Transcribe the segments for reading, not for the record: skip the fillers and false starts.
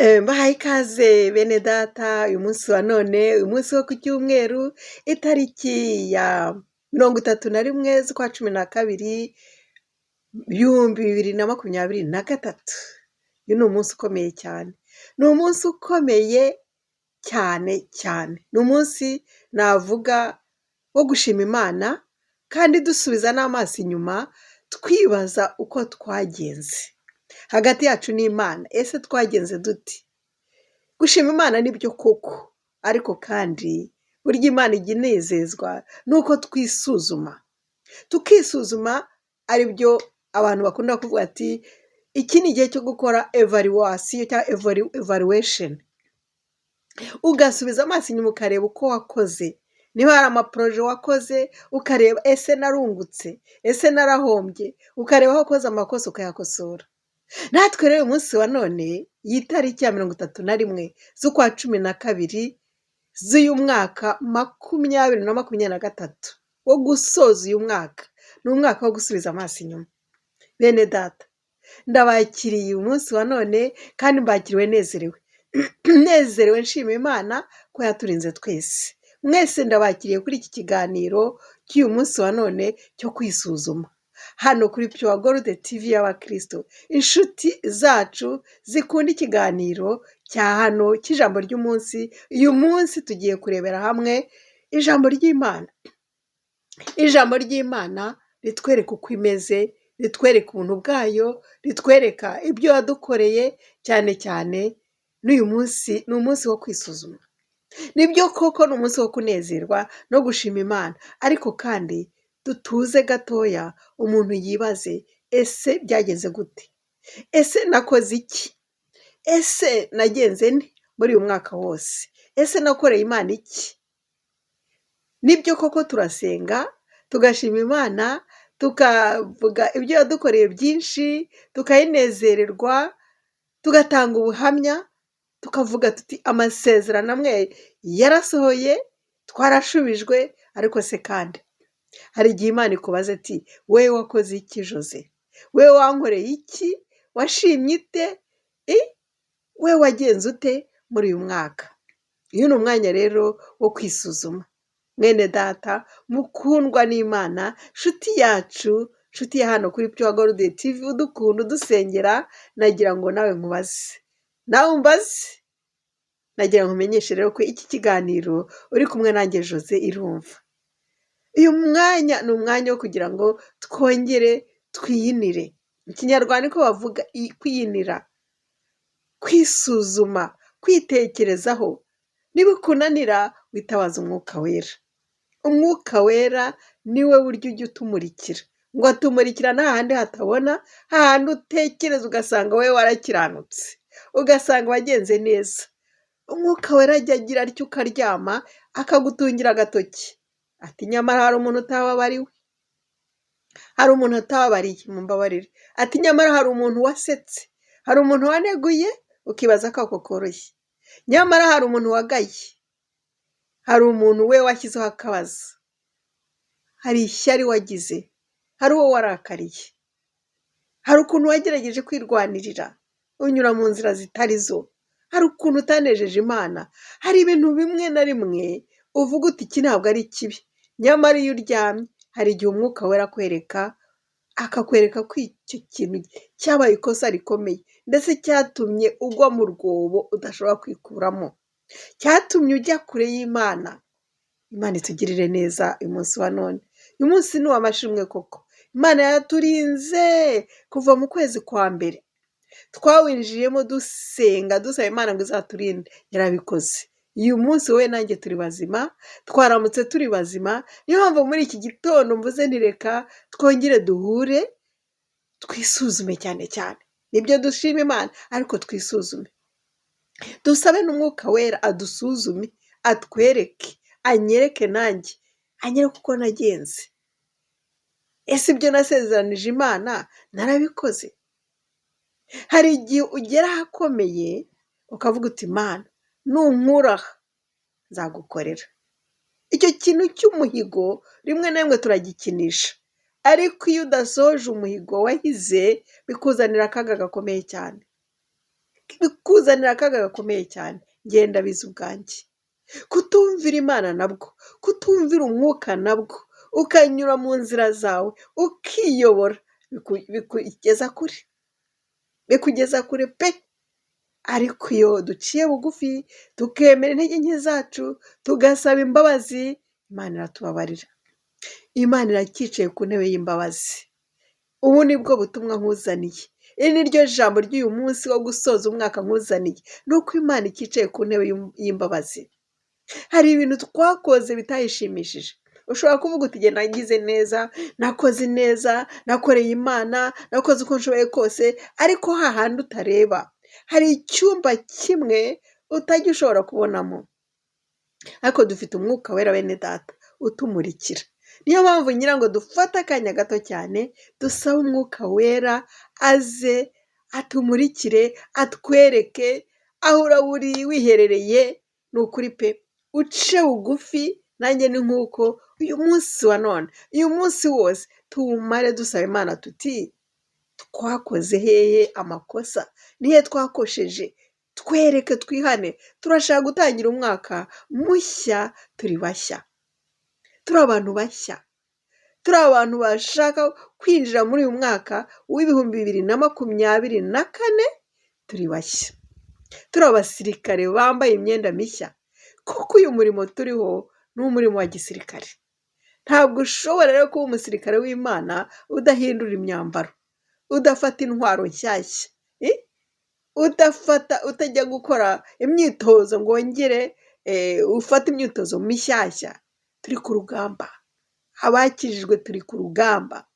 Mbahaye ikaze bene data, uyu munsi wa none, uyu munsi wo ku cyumweru, itariki ya 31 z'ukwa 12, 2023. Uyu ni umunsi ukomeye cyane, ni umunsi ukomeye cyane cyane, ni umunsi navuga wo gushima Imana kandi dusubiza n'amaso inyuma twibaza uko twagenze hagati yacu n'Imana, ese twagenze dute? Gushima Imana ni byo koko, ariko kandi burya Imana ijya inezezwa n'uko twisuzuma, tukisuzuma ari byo abantu bakunda kuvuga ati iki ni igihe cyo gukora evaluation cyangwa evaluation, ugasubiza amaso inyuma ukareba uko wakoze, niba hari amaprojet wakoze ukareba ese narungutse, ese narahombye, ukareba aho wakoze amakosa ukayakosora. Natwe rero uyu munsi wa none, iyi tariki ya 31 z'ukwa 12 z'uyu mwaka 2023 wo gusoza uyu mwaka, ni umwaka wo gusubiza amaso inyuma. Bene data, ndabakiriye uyu munsi wa none kandi mbakiriwe nezerewe, nezerewe nshima Imana ko yaturinze twese. Mwese ndabakiriye kuri iki kiganiro cy'uyu munsi wa none cyo kwisuzuma. Hano kuri Pure Gold TV y'Abakristo, inshuti zacu zikunda ikiganiro cya hano cy'ijambo ry'umunsi, uyu munsi tugiye kurebera hamwe ijambo ry'Imana. Ijambo ry'Imana ritwereka uko imeze, ritwereka ubuntu bwayo, ritwereka ibyo yadukoreye, cyane cyane n'uyu munsi ni umunsi wo kwisuzuma. Nibyo koko ni umunsi wo kunezerwa no gushima Imana, ariko kandi dutuze gatoya umuntu yibaze ese byagenze gute? Ese nakoze iki? Ese nagenze nte muri uyu mwaka wose? Ese nakoreye Imana iki? Nibyo koko turasenga tugashima Imana, tukavuga ibyo yadukoreye byinshi, tukayinezererwa, tugatanga ubuhamya, tukavuga tuti amasezerano amwe yarasohoye, twarashubijwe, ariko se kandi hari igihe Imana ikubaza ati wowe wakoze iki Jose? Wowe wankoreye iki? Washimye ute? We wagenze ute muri uyu mwaka? Uyu ni umwanya rero wo kwisuzuma. Mwene data mukundwa n'Imana, nshuti yacu, nshuti ya hano kuri Pure Gold TV, udukunda udusengera, nagira ngo nawe nkubaze, nawe umbaze, nagira ngo nkumenyeshe rero ko iki kiganiro uri kumwe nanjye Jose Irumva. Uyu mwanya ni umwanya wo kugira ngo twongere twiyinire. Mu Kinyarwanda niko bavuga kwiyinira, kwisuzuma, kwitekerezaho. Nibikunanira witabaza Umwuka Wera. Umwuka Wera niwe buryo ujya utumurikira, ngo atumurikira n'ahandi hatabona, hahandi utekereza ugasanga wowe warakiranutse, ugasanga wagenze neza. Umwuka Wera ajya agira atya ukaryama akagutungira agatoki, ati nyamara hari umuntu utababariwe, hari umuntu utababariye, mumbabarire, ati nyamara hari umuntu wasetse, hari umuntu waneguye, ukibaza ko ako koroshye, nyamara hari umuntu wagaye, hari umuntu we washyizeho akabazo, hari ishyari wagize, hari uwo warakariye, hari ukuntu wagerageje kwirwanirira unyura mu nzira zitari zo, hari ukuntu utanejeje Imana, hari ibintu bimwe na rimwe uvuga uti iki ntabwo ari kibi, nyamara iyo uryamye hari igihe Umwuka Wera akwereka, akakwereka ko icyo kintu cyabaye ikosa rikomeye, ndetse cyatumye ugwa mu rwobo udashobora kwikuramo, cyatumye ujya kure y'Imana. Imana itugirire neza uyu munsi wa none. Uyu munsi ni uw'amashimwe koko. Imana yaraturinze kuva mu kwezi kwa mbere, twawinjiyemo dusenga dusaba Imana ngo izaturinde, yarabikoze. Uyu munsi wowe nanjye turi bazima, twaramutse turi bazima, niyo mpamvu muri iki gitondo mvuze nti reka twongere duhure, twisuzume cyane cyane. Nibyo dushima Imana ariko twisuzume. Dusabe n'Umwuka Wera adusuzume, atwereke, anyereke nanjye, anyereke uko nagenze. Ese ibyo nasezeranije Imana narabikoze? Hari igihe ugera ahakomeye ukavuga uti Mana nunkura aha nzagukorera. Icyo kintu cy'umuhigo rimwe na rimwe turagikinisha, ariko iyo udasoje umuhigo wahize bikuzanira akaga gakomeye cyane. Bikuzanira akaga gakomeye cyane, ngenda biza ubwanjye. Kutumvira Imana nabwo, kutumvira umwuka nabwo, ukanyura mu nzira zawe, ukiyobora, bikugeza kure, bikugeza kure pe! Ariko iyo duciye bugufi, tukemera intege nke zacu, tugasaba imbabazi, Imana iratubabarira. Imana iracyicaye ku ntebe y'imbabazi. Ubu ni bwo butumwa nkuzaniye. Iri ni ryo jambo ry'uyu munsi wo gusoza umwaka nkuzaniye. Ni uko Imana icyicaye ku ntebe y'imbabazi. Hari ibintu twakoze bitayishimishije. Ushobora kuvuga uti genda nagize neza, nakoze neza, nakoreye Imana, nakoze uko nshoboye kose, ariko hahandi utareba, hari icyumba kimwe utajya ushobora kubonamo. Ariko dufite umwuka wera bene data utumurikira. Niyo mpamvu ngira ngo dufate akanya gato cyane dusabe umwuka wera aze atumurikire, atwereke aho uraba uri wiherereye, ni ukuri pe! Uce bugufi nanjye ni nk'uko uyu munsi wa none, uyu munsi wose tuwumare dusaba Imana tuti twakoze hehe amakosa, ni he twakosheje, twereke twihane, turashaka gutangira umwaka mushya turi bashya, turi abantu bashya, turi abantu bashaka kwinjira muri uyu mwaka w'2024 turi bashya, turi abasirikare bambaye imyenda mishya, kuko uyu murimo turiho ni umurimo wa gisirikare. Ntabwo ushobora rero kuba umusirikare w'Imana udahindura imyambaro, udafata intwaro nshyashya, udafata utajya gukora imyitozo ngo wongere ufate imyitozo mishyashya. Turi ku rugamba, abakijijwe turi ku rugamba.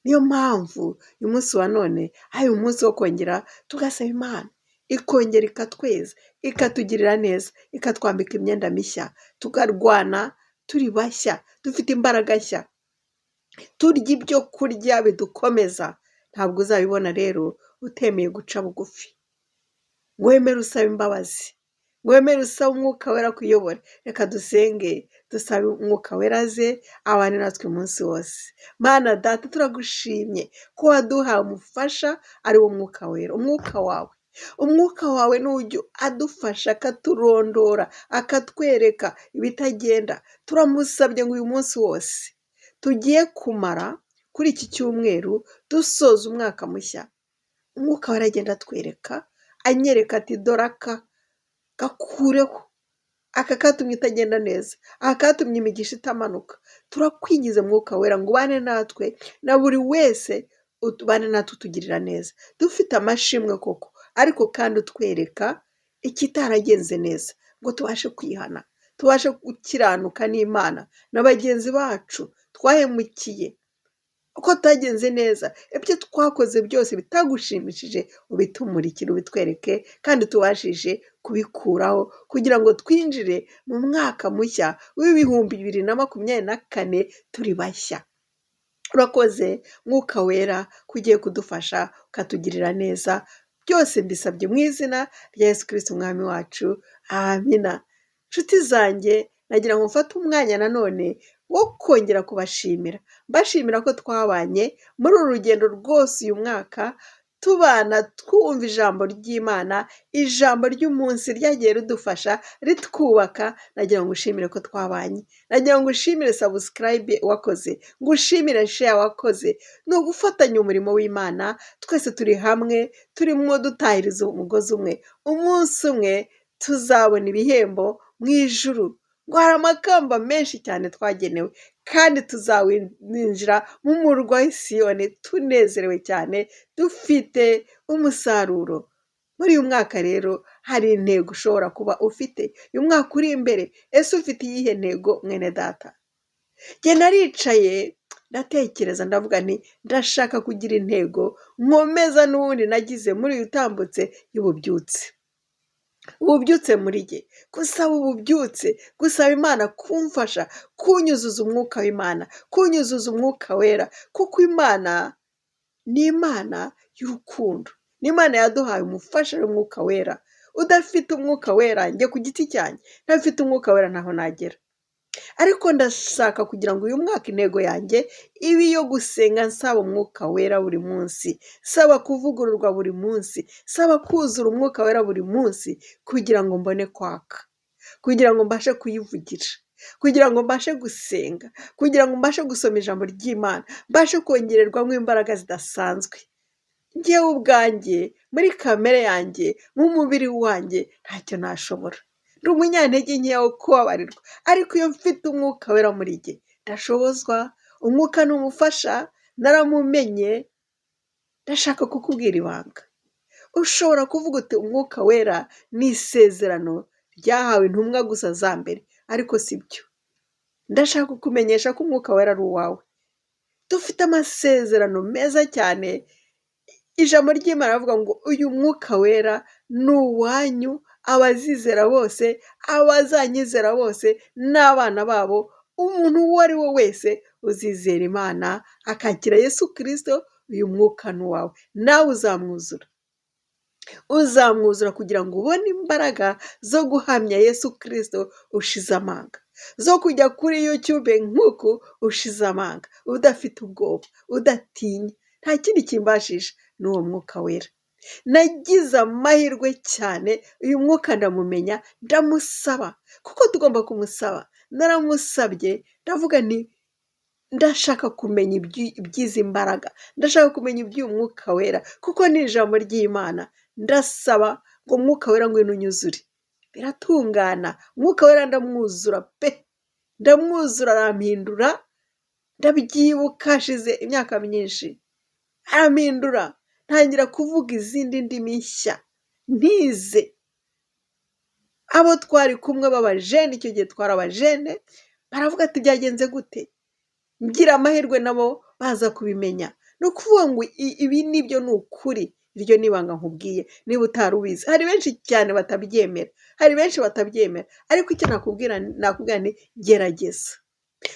Niyo mpamvu uyu munsi wa none ari umunsi wo kongera tugasaba Imana, ikongera ikatweza, ikatugirira neza, ikatwambika imyenda mishya, tukarwana turi bashya, dufite imbaraga nshya, turya ibyo kurya bidukomeza. Ntabwo uzabibona rero utemeye guca bugufi, ngo wemere usaba imbabazi, ngo wemere usaba umwuka wera kuyobora. Reka dusenge dusabe umwuka wera aze abane natwe umunsi wose. Mana data turagushimye ko waduhaye umufasha ari wo mwuka wera, umwuka wawe. Umwuka wawe ni ujya adufasha akaturondora, akatwereka ibitagenda. Turamusabye ngo uyu munsi wose tugiye kumara kuri iki cyumweru dusoza umwaka mushya, umwuka wera agenda atwereka, anyereka ati dore aka gakureho, aka katumye utagenda neza, aka katumye imigisha itamanuka. Turakwingiza mwuka wera ngo ubane natwe na buri wese ubane natwe utugirira neza. Dufite amashimwe koko, ariko kandi utwereka ikitaragenze neza ngo tubashe kwihana, tubashe gukiranuka n'Imana na bagenzi bacu twahemukiye, uko tutagenze neza, ibyo twakoze byose bitagushimishije ubitumurikire, ubitwereke kandi tubashije kubikuraho kugira ngo twinjire mu mwaka mushya w'2024 turi bashya. Urakoze mwuka wera ko ugiye kudufasha ukatugirira neza, byose mbisabye mu izina rya Yesu Kristo umwami wacu, amina. Nshuti zanjye nagira ngo mfate umwanya nanone wo kongera kubashimira, mbashimira ko twabanye muri uru rugendo rwose uyu mwaka, tubana twumva ijambo ry'Imana, ijambo ry'umunsi ryagiye ridufasha ritwubaka, nagira ngo ngushimire ko twabanye, nagira ngo ngushimire subscribe wakoze, ngushimire share wakoze, ni ugufatanya umurimo w'Imana, twese turi hamwe, turimo dutahiriza umugozi umwe, umunsi umwe tuzabona ibihembo mu ijuru, ngo hari amakamba menshi cyane twagenewe kandi tuzawinjira mu murwa w'i Siyoni tunezerewe cyane, dufite umusaruro. Muri uyu mwaka rero hari intego ushobora kuba ufite, uyu mwaka uri imbere, ese ufite iyihe ntego mwene data? Njye naricaye ndatekereza ndavuga nti ndashaka kugira intego nkomeza n'ubundi nagize muri uyu utambutse y'ububyutse. Ububyutse muri jye, gusaba ububyutse, gusaba Imana kumfasha, kunyuzuza umwuka w'Imana, kunyuzuza umwuka wera, kuko Imana ni Imana y'urukundo, ni Imana yaduhaye umufasha w'umwuka wera, udafite umwuka wera njye ku giti cyanjye, ntafite umwuka wera ntaho nagera. Ariko ndashaka kugira ngo uyu mwaka intego yanjye ibe iyo gusenga nsaba umwuka wera buri munsi, nsaba kuvugururwa buri munsi, nsaba kuzura umwuka wera buri munsi kugira ngo mbone kwaka, kugira ngo mbashe kuyivugira, kugira ngo mbashe gusenga, kugira ngo mbashe gusoma ijambo ry'Imana, mbashe kongererwamo imbaraga zidasanzwe. Njyewe ubwanjye muri kamere yanjye mu mubiri wanjye ntacyo nashobora, ndi umunyantege nkeya wo kubabarirwa, ariko iyo mfite umwuka wera muri jye ndashobozwa. Umwuka ni umufasha, naramumenye. Ndashaka kukubwira ibanga, ushobora kuvuga uti umwuka wera ni isezerano ryahawe intumwa gusa za mbere, ariko si byo. Ndashaka kukumenyesha ko umwuka wera ari uwawe. Dufite amasezerano meza cyane. Ijambo ry'Imana rivuga ngo uyu mwuka wera ni uwanyu, abazizera bose, abazanyizera bose n'abana babo, umuntu uwo ari we wese uzizera Imana akakira Yesu Kirisito, uyu mwuka ni uwawe, nawe uzamwuzura. Uzamwuzura kugira ngo ubone imbaraga zo guhamya Yesu Kirisito ushize amanga, zo kujya kuri YouTube nk'uku ushize amanga, udafite ubwoba, udatinya. Nta kindi kimbashisha ni uwo mwuka wera. Nagize amahirwe cyane, uyu mwuka ndamumenya, ndamusaba, kuko tugomba kumusaba. Naramusabye ndavuga nti ndashaka kumenya iby'izi mbaraga, ndashaka kumenya iby'uyu mwuka wera, kuko ni ijambo ry'Imana. Ndasaba ngo umwuka wera ngwino unyuzure, biratungana. Umwuka wera ndamwuzura pe, ndamwuzura arampindura. Ndabyibuka hashize imyaka myinshi, arampindura ntangira kuvuga izindi ndimi nshya ntize. Abo twari kumwe b'abajene, icyo gihe twari abajene, baravuga ati byagenze gute? Ngira amahirwe nabo baza kubimenya. Ni ukuvuga ngo ibi nibyo ni ukuri, iryo ni ibanga nkubwiye niba utari ubizi. Hari benshi cyane batabyemera, hari benshi batabyemera, ariko icyo nakubwira nakubwira ni gerageza,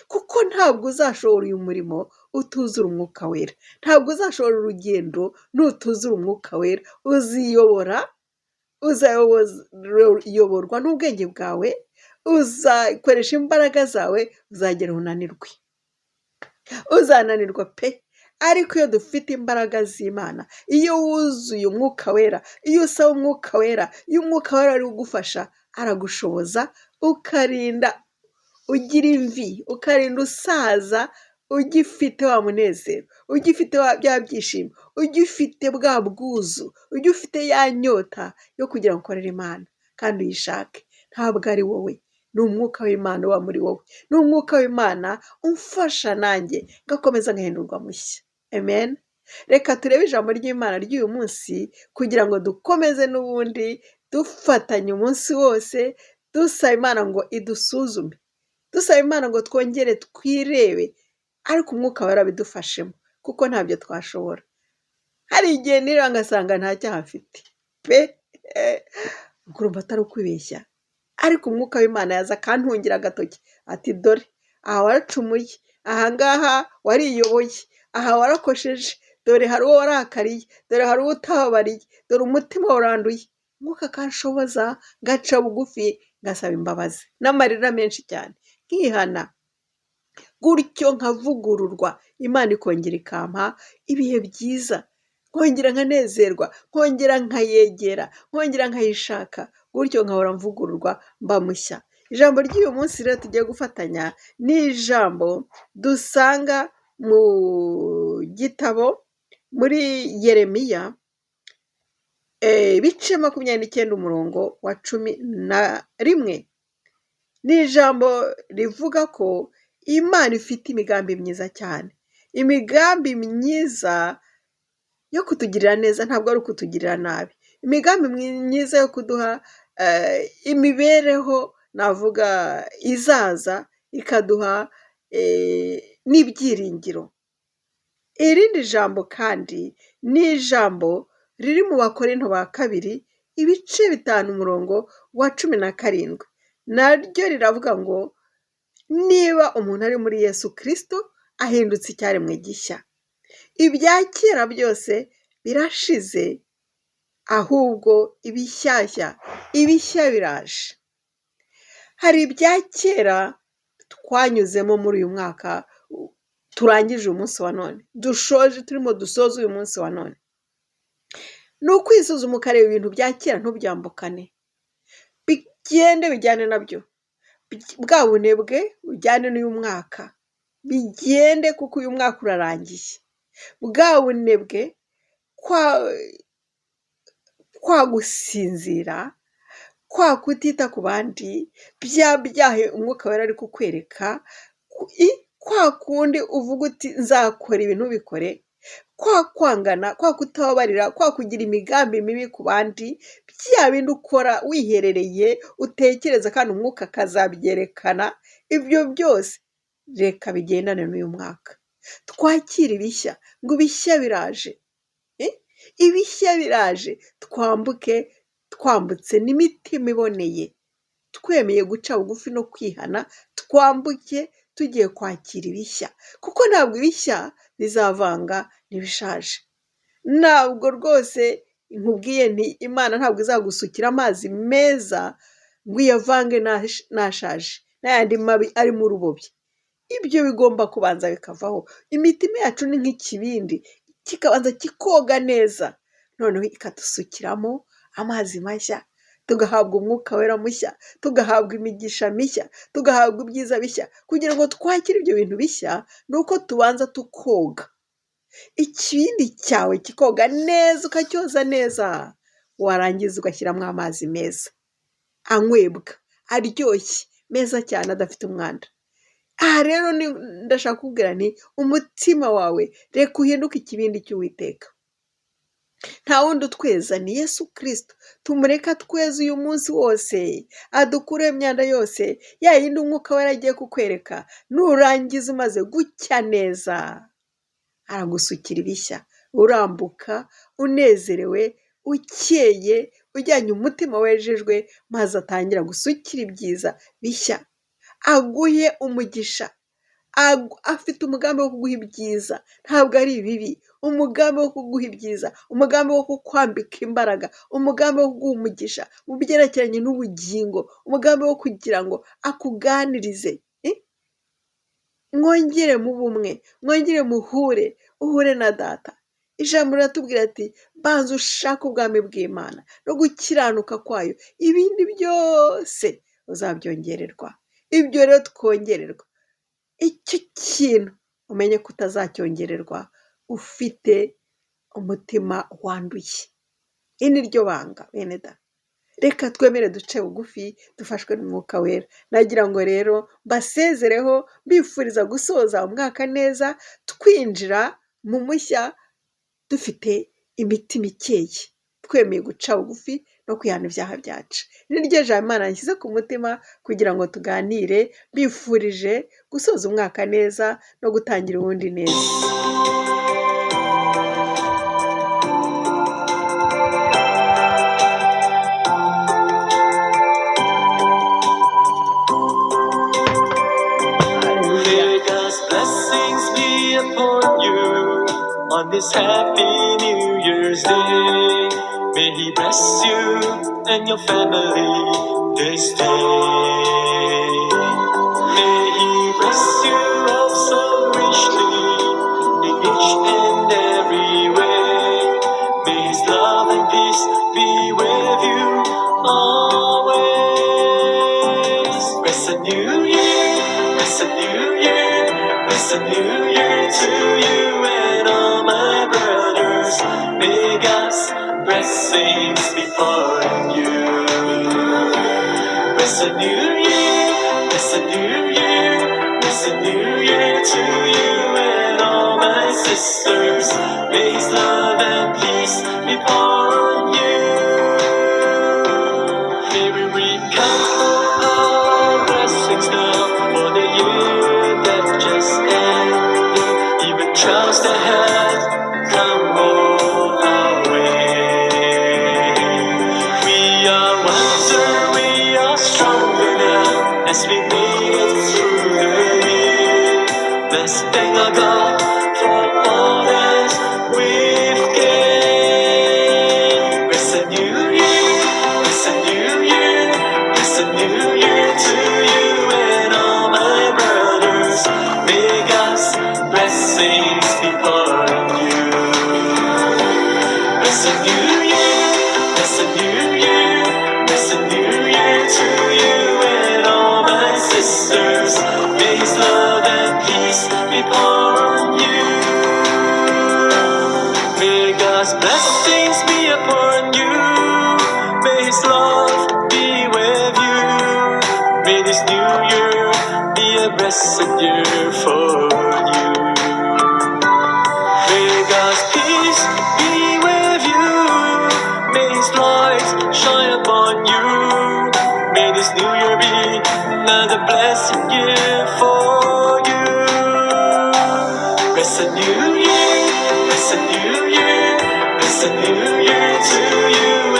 kuko ntabwo uzashobora uyu murimo utuzura umwuka wera, ntabwo uzashobora urugendo nutuzura umwuka wera. Uziyobora, uzayoborwa n'ubwenge bwawe, uzakoresha imbaraga zawe, uzagera unanirwe, uzananirwa pe. Ariko iyo dufite imbaraga z'Imana, iyo wuzuye umwuka wera, iyo usaba umwuka wera, iyo umwuka wera ari ugufasha, aragushoboza, ukarinda ugira imvi, ukarinda usaza ugifite wa munezero, ugifite bya byishimo, ugifite bwa bwuzu, ugifite ya nyota yo kugira ngo ukorere Imana kandi uyishake. Ntabwo ari wowe, ni umwuka w'Imana uba muri wowe, ni umwuka w'Imana umfasha nanjye ngakomeza ngahindurwa mushya. Amen. Reka turebe ijambo ry'Imana ry'uyu munsi kugira ngo dukomeze n'ubundi dufatanye umunsi wose, dusaba Imana ngo idusuzume, dusaba Imana ngo twongere twirebe, ariko umwuka wera abidufashemo kuko ntabyo twashobora. Hari igihe nireba ngasanga nta cyaha mfite pe, ubwo urumva atari ukwibeshya, ariko umwuka w'Imana yaza akantungira agatoki ati dore aha waracumuye, aha ngaha wariyoboye, aha warakosheje, dore hari uwo warakariye, dore hari uwo utababariye, dore umutima waranduye. Umwuka akanshoboza ngaca bugufi ngasaba imbabazi n'amarira menshi cyane, nkihana gutyo nkavugururwa, Imana ikongera ikampa ibihe byiza, nkongera nkanezerwa, nkongera nkayegera, nkongera nkayishaka, gutyo nkahora mvugururwa mba mushya. Ijambo ry'uyu munsi rero tugiye gufatanya ni ijambo dusanga mu gitabo muri Yeremiya, ibice 29 umurongo wa 11. Ni ijambo rivuga ko Imana ifite imigambi myiza cyane, imigambi myiza yo kutugirira neza, ntabwo ari ukutugirira nabi, imigambi myiza yo kuduha imibereho navuga izaza, ikaduha n'ibyiringiro. Irindi jambo kandi ni ijambo riri mu Bakorinto ba kabiri ibice 5 umurongo wa 17, naryo riravuga ngo niba umuntu ari muri Yesu Kirisito ahindutse icyaremwe gishya, ibya kera byose birashize, ahubwo ibishyashya, ibishya biraje. Hari ibya kera twanyuzemo muri uyu mwaka turangije uyu munsi wa none, dushoje, turimo dusoza uyu munsi wa none. Ni ukwisuzuma ukareba ibintu bya kera ntubyambukane, bigende bijyane nabyo, bwa bunebwe bujyane n'uyu mwaka, bigende kuko uyu mwaka urarangiye. Bwa bunebwe, kwa gusinzira, kwa kutita ku bandi, bya byaha Umwuka Wera ari kukwereka, kwa kundi uvuga uti nzakora ibi ntubikore, kwa kwangana, kwa kutababarira, kwa kugira imigambi mibi ku bandi, bya bindi ukora wiherereye utekereza kandi Umwuka akazabyerekana, ibyo byose reka bigendane n'uyu mwaka. Twakire ibishya, ngo ibishya biraje, ibishya biraje, twambuke twambutse n'imitima iboneye, twemeye guca bugufi no kwihana, twambuke tugiye kwakira ibishya, kuko ntabwo ibishya bizavanga n'ibishaje. Ntabwo rwose nkubwiye nti Imana ntabwo izagusukira amazi meza ngo uyavange n'ashaje, n'ayandi mabi arimo urubobyi. Ibyo bigomba kubanza bikavaho. Imitima yacu ni nk'ikibindi, kikabanza kikoga neza, noneho ikadusukiramo amazi mashya, tugahabwa Umwuka Wera mushya, tugahabwa imigisha mishya, tugahabwa ibyiza bishya. Kugira ngo twakire ibyo bintu bishya, ni uko tubanza tukoga. Ikibindi cyawe kikoga neza, ukacyoza neza, warangiza ugashyiramo amazi meza, anywebwa, aryoshye, meza cyane adafite umwanda. Aha rero ndashaka kukubwira nti umutima wawe reka uhinduke ikibindi cy'Uwiteka. Nta wundi utweza ni Yesu Kirisito. Tumureke atweze uyu munsi wose, adukureho imyanda yose, ya yindi Umwuka Wera agiye kukwereka. Nurangiza umaze gucya neza, aragusukira ibishya, urambuka unezerewe, ukeye, ujyanye umutima wejejwe, maze atangira gusukira ibyiza bishya, aguhe umugisha. Afite umugambi wo kuguha ibyiza, ntabwo ari ibibi, umugambi wo kuguha ibyiza, umugambi wo kukwambika imbaraga, umugambi wo kuguha umugisha mu byerekeranye n'ubugingo, umugambi wo kugira ngo akuganirize, mwongere mube umwe, mwongere muhure, uhure na Data. Ijambo riratubwira ati banza ushake ubwami bw'Imana no gukiranuka kwayo, ibindi byose uzabyongererwa. Ibyo rero twongererwa, icyo kintu umenye ko utazacyongererwa ufite umutima wanduye. Iri ni ryo banga bene da. Reka twemere duce bugufi dufashwe n'Umwuka Wera. Nagira ngo rero mbasezereho mbifuriza gusoza umwaka neza, twinjira mu mushya dufite imitima ikeye, twemeye guca bugufi no kwihana ibyaha byacu. Iri ni ryo jambo Imana yanshyize ku mutima kugira ngo tuganire, mbifurije gusoza umwaka neza no gutangira uwundi neza. Hallelujah. May God's blessings be upon you on this happy New Year's Day. May He bless you and your family this day. May He bless you all so richly in each and every way. May His love and peace be with you always. Bless a new year, bless a new year, bless a new year to you and all my brothers. May God's blessings be upon you. Bless a new year, bless a new year, bless a new year to you and all my sisters. May His love and peace be upon you. May we recount our blessings now for the year that just ended, even trials that had come all our way. We are wiser, we are stronger now as we made it through the year. Let's thank our God for all that we've gained. It's a new year, it's a new year, it's a new year to you and all my blessed year for you. May God's peace be with you. May His light shine upon you. May this new year be another blessed year for you. Blessed New Year, blessed New Year, blessed New Year to you.